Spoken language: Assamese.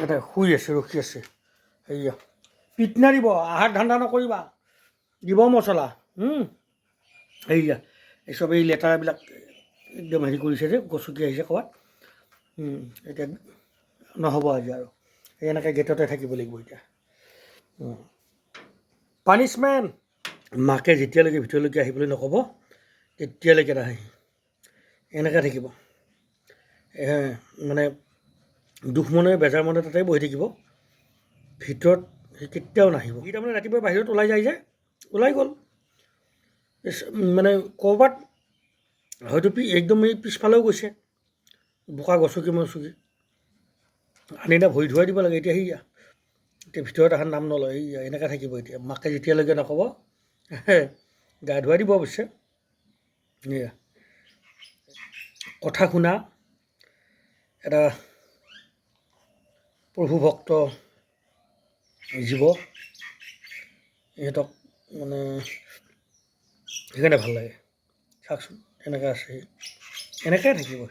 ইয়াতে শুই আছে, ৰখি আছে। সেয়া পিটনা দিব, আহাৰ ধান্দা নকৰিবা, দিব মছলা। সেয়া এই চব এই লেতেৰাবিলাক একদম হেৰি কৰিছে যে, গছকি আহিছে ক'ৰবাত। এতিয়া নহ'ব আজি আৰু, এই এনেকৈ গেটতে থাকিব লাগিব এতিয়া। পানিছমেণ্ট। মাকে যেতিয়ালৈকে ভিতৰলৈকে আহিবলৈ নক'ব, তেতিয়ালৈকে নাহে, এনেকৈ থাকিব। মানে দুখ মনে বেজাৰ মনে তাতে বহি থাকিব, ভিতৰত সি কেতিয়াও নাহিব। সি তাৰমানে ৰাতিপুৱা বাহিৰত ওলাই যায় যে, ওলাই গ'ল মানে ক'ৰবাত হয়তো একদম এই পিছফালেও গৈছে, বোকা গছকি মচকি আনি না ভৰি ধুৱাই দিব লাগে। এতিয়া সেয়া এতিয়া ভিতৰত অহাৰ নাম নলয়, এইয়া এনেকৈ থাকিব এতিয়া। মাকে যেতিয়ালৈকে নক'ব, গা ধুৱাই দিব অৱশ্যে। এয়া কথা শুনা এটা প্ৰভুভক্ত জীৱ, ইহঁতক মানে সেইকাৰণে ভাল লাগে। চাওকচোন, এনেকৈ আছে সি, এনেকৈয়ে থাকিব।